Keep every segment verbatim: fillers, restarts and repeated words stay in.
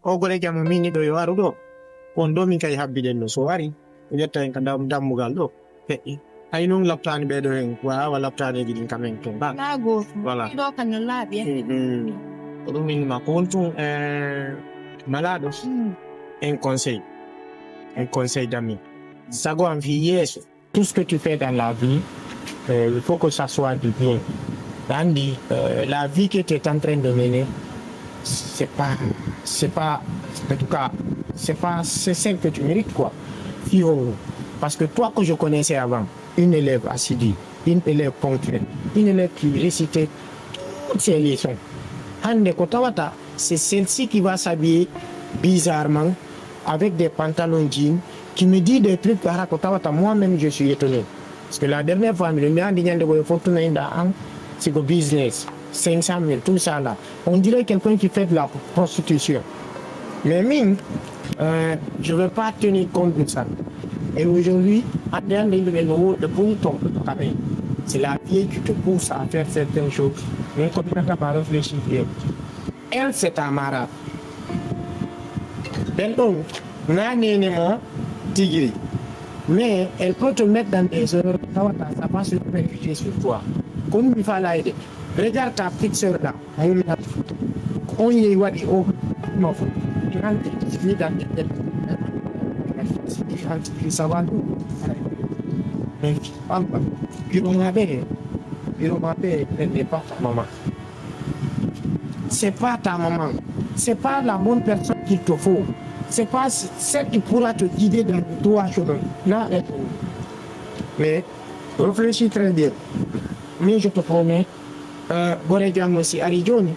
O gore jam min ni ɗo yo aru ɗo. On ɗo min kay habbiɗen no so ari. O ƴetta en ka dam-, dammugal ɗo. Feƴƴi. Hay non laptaani ɓe ɗo en. Waawa laptaaneeji ɗin kam en ken ba. Laago. Voilà. Ɗo kan no laaɓi. Mhm. Ko ɗum min ma ko won tun, eh, malaaɗo. Mm. En conseil. En conseil d'ami. Sago am fi yeeso. Tout ce que tu fais dans la vie, euh, il faut que ça soit du bien. Andy, euh, la vie que tu es en train de mener, c'est pas, c'est pas, en tout cas, c'est pas, c'est celle que tu mérites, quoi. Fio, parce que toi que je connaissais avant, une élève assidue, une élève ponctuelle, une élève qui récitait toutes ses leçons. Hande ko tawata, c'est celle-ci qui va s'habiller bizarrement, avec des pantalons jeans, qui me dit des trucs que hara ko tawata, moi-même, je suis étonné. Parce que la dernière fois, mi andi ñande ko e fortuna inda an, c'est ko business, cinq cent mille, tout ça là. On dirait quelqu'un qui fait de la prostitution. Mais min, euh, je ne veux pas tenir compte de ça. Et aujourd'hui, ande ande yimɓe ɓe no woodi de boni ton quand même. C'est la vie qui te pousse à faire certaines choses. Mais comme tu n'as pas réfléchi bien. Elle, c'est ta mara. Ben donc, na nene mo tigiri. Mais elle peut te mettre dans des erreurs. Tawata, ça va se répercuter sur toi. Comme il faut l'aide. Regarde ta petite sœur là. Mumina. On y est, wadi, oh. Non, faut. Tu rentres, tu finis dans des têtes. Tu rentres, ça va. Mais, papa, il m'a fait, il m'a fait, elle n'est pas ta maman. C'est pas ta maman. C'est pas la bonne personne qu'il te faut. C'est pas c-, celle qui pourra te guider dans le droit chemin. Là, elle est. Mais réfléchis très bien. Mais je te promets, euh, Goré Diam aussi, Ari Johnny,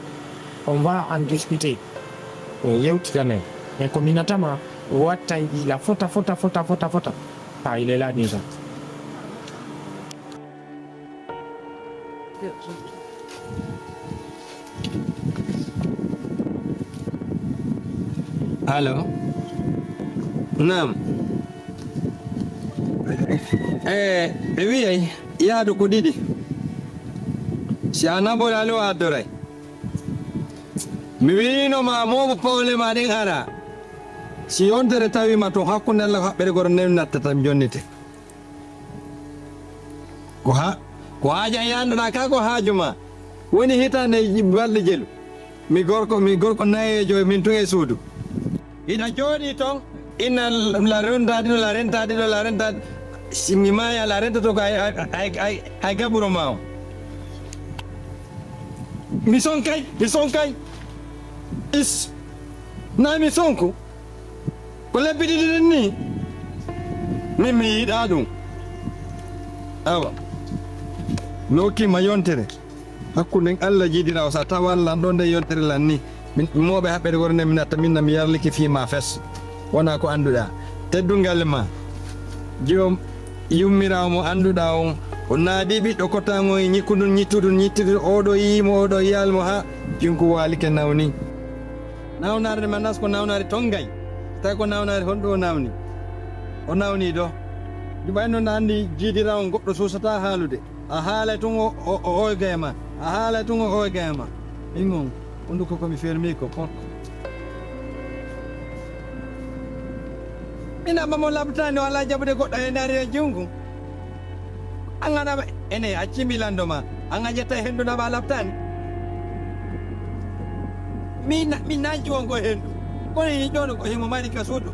on va en discuter. On y est tout à l'heure. Mais comme il attend, on va tailler la faute, faute, faute, faute, faute. Ah, il est là déjà. Allo. Naam. Eh, ɓe wi'ay yaadu ko ɗiɗi. Si a naɓoraali, o addoray. Mi wi'ino ma moobo pawle ma ɗen ara. Si yontere tawi ma ton hakkunde Allah haɓɓere goro newi nattata mi jonnite. Ko ha-, ko haaja e annduɗaa ka ko haaju ma. Woni hitaande balɗe jelu. Mi gorko, mi gorko nayeejo, min tun e suudu. Ina jooɗii ton, ina la rentaade ɗo, la rentaade ɗo, la rentaade. Si mi maaya, la renta to ko ay, ay, ay, ay, ay gaɓuro ma o. Mi sonkay, mi sonkay. Is. Na mi sonku. Ko lebbi ɗiɗi ɗin ni, min mi yiɗaa ɗum. Awa, mi hokkii ma yontere. Hakkunde Allah jiidiraawo, so a tawa Allah ɗon nde yontere lan ni, min mooɓe haɓɓere woro nden, min atta min na mi yarlike fii ma fes. Wonaa ko annduɗaa. Teddungal ma. Joom yummiraawo mo annduɗaa on, o naadi ɓiɗɗo kotaa ngon e ñikkudun, ñittudun, ñittudun, oo ɗoo yii mo, oo ɗoo yiyaali mo, haa junku waalike nawni. Nawnaare nde mannas ko nawnaare tongay. Tawi ko nawnaare honɗo o nawni? O nawni do. Ɗum ay noon anndi jiidiraawo on goɗɗo suusataa haalude. A haalay tun o, o, o oyga e ma. A haalay tun o oyga e ma. Min on, hunduko ko mi fermi ko porko. Min amma mo labtaani o alaa jaɓude goɗɗo e naari e junngo. An a naɓa, ene accimi lanndo ma. An a ƴetta e henndu naɓa a labtaani. Min na, min na jiwon ko henndu. Kono hino ƴoono ko himo mari ka suudu.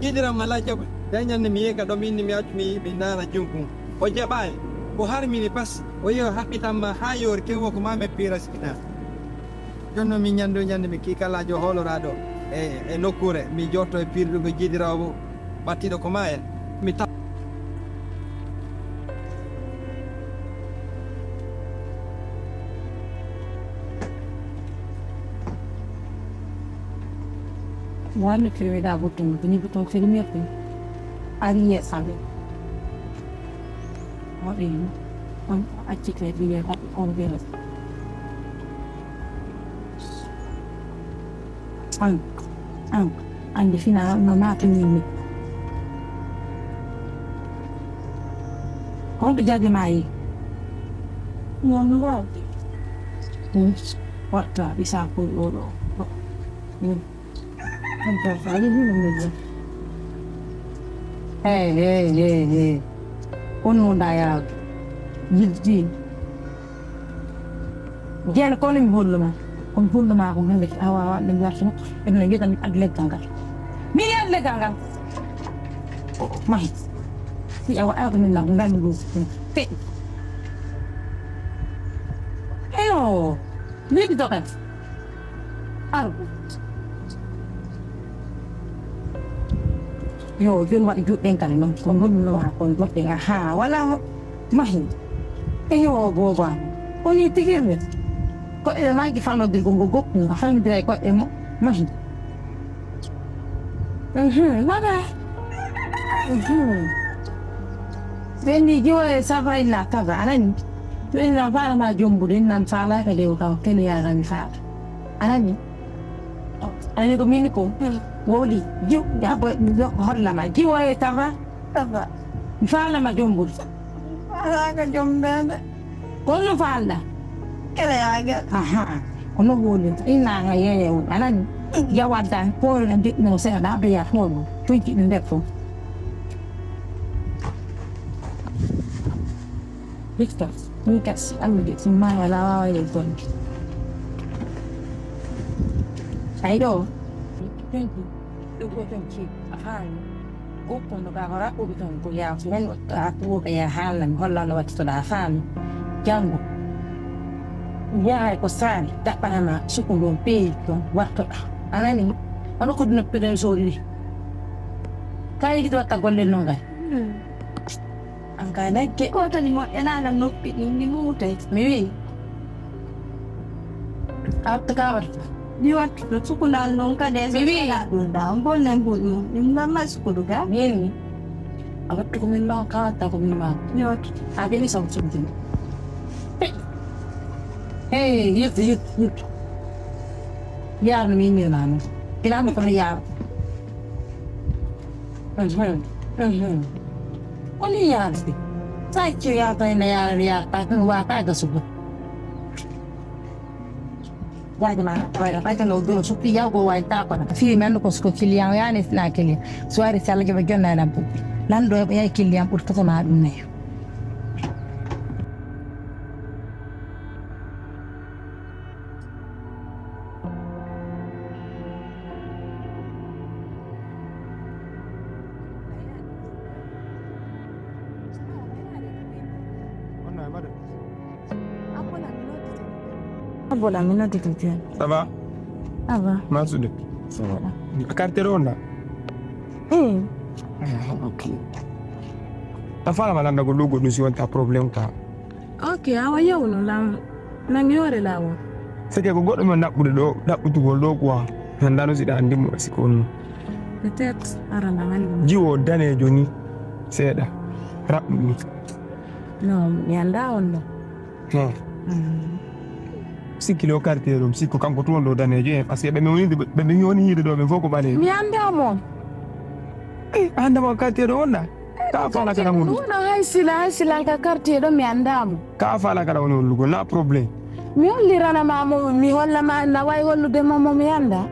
Yiɗiram alaa jaɓude. Nde ñannde mi yehi ka ɗo mi inni mi accu mi, mi naara junngo. O jaɓaali. O harmini basi. O yehi o haɓɓitan ma haa yoori kewo ko ma men piira sikkinaa. Jooni noon min ñannde o ñannde mi kiikalaajo hooloraaɗo e, e nokkuure. Mi jotto e piirdugo jiidiraawo battiiɗo ko ma en. Mi ta- Wani firmida button, bini button firmir ɗum. Ari yeeso amin. Waɗi ɗum. On accite ɗum e haɓɓi on biro. An, an, ande fina no naata min ni. Honto jagge ma yi? Non mi wawde. Hmm. Watta bisa ko ɗo ɗo. Hmm. Hey, hey, hey, hey. Kono ɗa yaa yilti. Jeen kono mi holluma. Kono holluma ko hande awa awa ɗum warta. Ɓe no yedami ad leggal ngal. Mi ad leggal ngal. Mahi. Si awa awa min na ngal ɗum. Te. Eyo. Leydi dogan. Ar. Yo, joni waɗi juɗɗen kadi noon. Ko ngolluno haa kon goɗɗen. Aha, wala mahi. Eyo, booba. Ko ni tigi mi. Ko e maji fanodir ko ngo gokku. Fanodir e ko e mo. Mahi. Mhm, wala. Mhm. Ɓenni jiwo e saba ina kaba. Anani. Ɓenni na fara ma jombude nan fala ka dewo ka. Kene ya nan fara. Anani. Anani ko min ko. Wowli. Jiw. Ya bo. Holla ma. Jiwo e saba. Saba. Fala ma jombude. Fala ka jombende. Kono faalɗa? Kele yaagal. Aha. Kono woni ina nga yeye woni. Anani. Yawadda ko na ndikno seeɗa adoya ko. Tunci ɗum nder fof. Victor, ɗum kasi, Allah de, ɗum ma wala wawa e gonɗi. Ay ɗo. Tunci, ɗum ko tunci. Aha. Goppondo ka ko raɓɓude toon ko yaa men a tuwoka ya haalna mi holla no wattitoɗa faami janngo. Yahay ko saami daɓɓanama suku ndon peeji toon wattoɗa. A nani? Hono ko noppi ɗen soodi ɗi. Ka yigiti watta golle nongal. An ka nagge. Ko tani moƴƴanaɗa noppi ɗin ɗi muutay. Mi wi. A watta ka watta. Mi wattuɗo sukunal noon kadi e mi wi. Ɗum ɗa on bonne mbuɗ mum ɗum ɗon ma sukudu ga. Min a wattu ko min ma ka watta ko min ma. Mi wattu. A ɓeni saw sumtin. Hey, yut yut yut. Yaar no min mi ma no. Ina mo kono yaar. Mhm. Mhm. Woni yaar si. Sa ci yaar tay na yaar yaar ta kan wa ta ga subu. Waɗi ma waɗa ɓayta no duro soppi yawgo wawi ta kono fii men ko ko client yani sina client. So ari sala joɓe jonna na bu. Lando e ɓe client ɓurtoto ma ɗum ne. Abona mi nodditete. Ça va? Ça va. Masude. Ça va. A quartier ɗo wonɗa? Eh. Ah, ok. A fala ma landa ko logo ɗum si wonta problème quoi. Ok, awa yawno lam nang yore lawol. Seke ko goɗɗo men ɗaɓɓude ɗo ɗaɓɓutugol ɗo quoi. Nandano siɗa andi mo si ko on. Peut-être arana hande. Jiwo danejo ni seeɗa raɓɓuɗo ni. Non, mi anda on ɗo. Non. Mm. Sikki ɗo quartier ɗum sikko kanko tun ɗo danejo en parce que ɓe mi woni ɓe mi woni yiide ɗo ɓe fof ko ɓaleeɓe. Mi anda mo. Eh, anda mo quartier ɗo wonɗa? Ka fala kala woni. Wona hay sila hay sila ka quartier ɗo mi anda mo. Ka fala kala woni hollugo na problème. Mi hollirana ma mo mi holla ma na way hollude mo mo mi anda.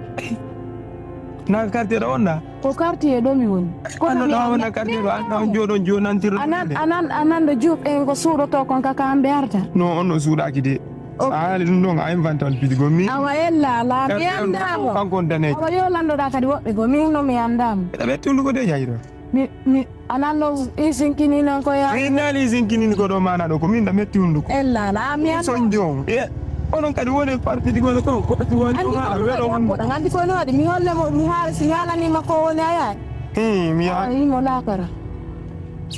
Na quartier ɗo wonɗa? Ko quartier ɗo mi woni. Kono anno ɗo wona quartier ɗo anno on joɗon jonantirɗo. Anan anan anan ɗo juuɓe en ko suuɗoto kon ka kamɓe arta. Non on ɗo suuɗaki de. A haali ɗum ɗon a invente on pidigo mi. Awa ella ala mi anda mo. Kanko on danejo. Awa yo landoɗa kadi woɓɓe go min no mi anda mo. Eɗa ɓetti hunduko de jayɗo. Mi mi Anan no isinkinino ko ya. Ay nali isinkinini ko ɗo mana ɗo ko min da metti hunduko. Ella la mi an. Son jom. E onon kadi woni parti di gono ko ko ti woni ko hala welo on. Ngandi ko no wadi mi holle mo mi hala si hala ni ma ko woni ayay. Eh mi ya. Ay mo lakara.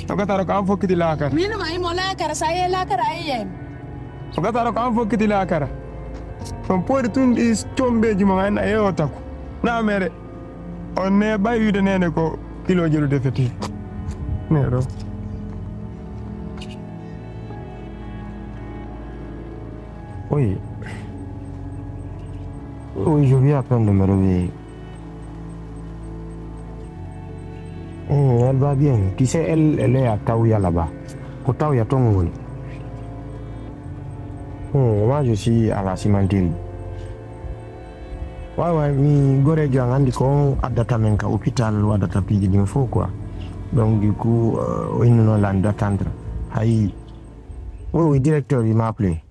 O gataro ko an fokkiti lakara. Min ma imo lakara sa ye lakara ayay. O gataro ko an fokkiti lakara. On pori tun ɗi combeji mo ganna e o taku. Na mere. On ne ɓay wiide nene ko kilo jeru defete neɗo. Oui. Oui, je viens à peine de me réveiller. Hmm, elle va bien. Tu sais, elle, elle est à Taouya là-bas. Ko Taouya ton woni. Hmm, moi je suis à la cimenterie. Wawa mi gorejo an andi ko on addata men ka hôpital, waɗata piiji ɗin fof quoi. Donc du coup euh, o innuno lan d'attendre. Hay o wi directeur il m'a appelé.